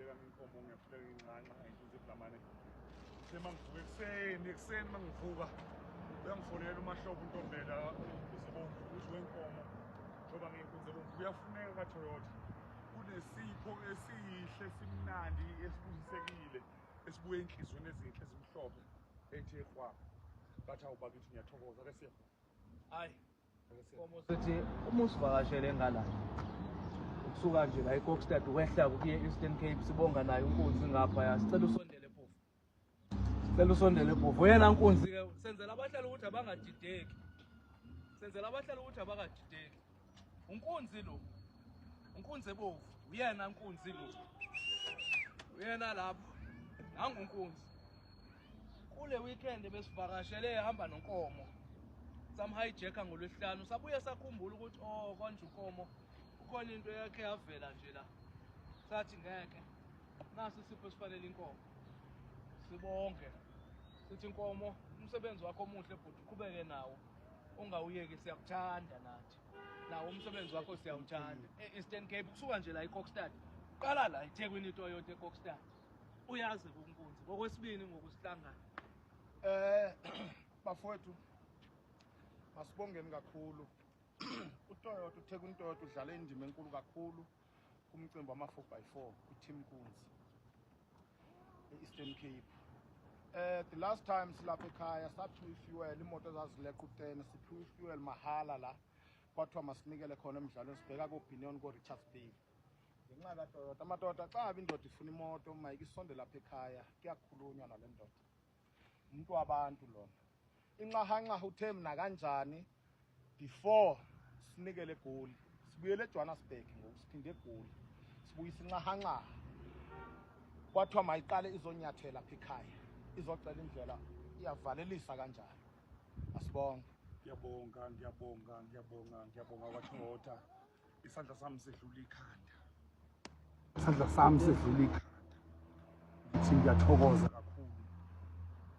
Ngiyakhuleka nginkomo, ngiyakhuleka nginxanxa inkunzi eblamane. Ngithe mangivuka ekuseni, ekuseni mangivuka uyangifonela uMahlobo uNtombela inkunzi ebomvu ukuthi wenkomo njengoba ngiyinkunzi ebomvu kuyafuneka kaToyota. Kunesipho esihle simnandi esibusisekile esibuye enhliziyweni ezinhle ezimhlophe ethi ehwaba. Bathi awu bakithi ngiyathokoza ke siye. Hayi. Nkomo sithi uma usivakashele ngala ukusuka nje la eKokstad wehla kuye Eastern Cape sibonga nayo inkunzi ngapha ya sicela usondele phofu. Sicela usondele phofu. Uyena nkunzi ke senzela abahlali ukuthi abangadideki. Senzela abahlali ukuthi abakadideki. Unkunzi lo. Unkunzi ebovu. Uyena nkunzi lo. Uyena lapho. Nangu unkunzi. Kule weekend besivakashele ehamba noNkomo. Samhijacka ngolwesihlanu sabuye sakhumbula ukuthi oh konje uNkomo ukhona into yakhe yavela nje la. Sathi ngeke. Nasi isipho esifanele inkomo. Sibonge. Sithi inkomo umsebenzi wakho omuhle bhuti uqhubeke nawo. Ungawuyeki siyakuthanda nathi. Nawo umsebenzi wakho siyawuthanda. E-Eastern Cape kusuka nje la eKokstad. Qala la eThekwini iToyota eKokstad. Uyazi kunkunzi. Ngokwesibini ngokusihlangana. Bafowethu masibongeni kakhulu. uToyota uThekwini Toyota udlala indima enkulu kakhulu kumcimbi wama 4x4 kwi-Team Nkunzi e-Eastern Cape. The last time silapha ekhaya saphiwa ifuel, imoto ezazileqa u-10 siphiwa ifuel mahala la. Kwathiwa masinikele khona emidlalweni sibheka ko-Binion ko-Richards Bay. Ngenxa kaToyota, amadoda xa ngabe indoda ifuna imoto mayike isonde lapha ekhaya kuyakhulunywa nale ndoda. Umuntu wabantu lona. Inxahanxaha uthe mina kanjani before sinikele eGoli. Sibuyele eJohannesburg ngoku siphinde eGoli. Sibuyisa inxahanxaha. Kwathiwa mayiqale izonyathela apha ekhaya. Izocela indlela iyavalelisa kanjalo. Asibonge. Ngiyabonga, ngiyabonga, ngiyabonga, ngiyabonga kwaToyota. Isandla sami sedlula ikhanda. Isandla sami sedlula ikhanda. Ngithi ngiyathokoza kakhulu.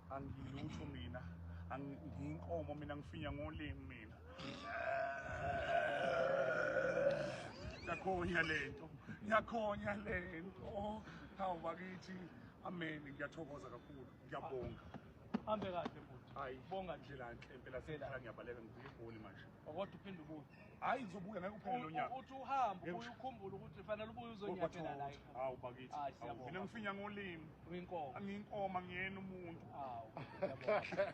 Angilutho mina. Ngiyinkomo mina ngifinya ngolimi mina. Ngiyakhonya lento. Ngiyakhonya lento. Hawu bakithi. Amen. Ngiyathokoza kakhulu. Ngiyabonga. Hambe kahle bhuti. Hayi, Bonga nje. ndlela nhle impela sekhala ngiyabaleka ngibuye eGoli manje. Kodwa uphinde ubuye. Hayi ngizobuya ngeke uphele lo nyaka. Uthi uhambe ubuye ukhumbule ukuthi fanele ubuye uzonyathela la ekhaya. Hawu bakithi. Hayi, Hawu, siyabonga. Mina ngifinya ngolimi. Uyinkomo. Angiyinkomo angiyena umuntu. Hawu. Siyabonga.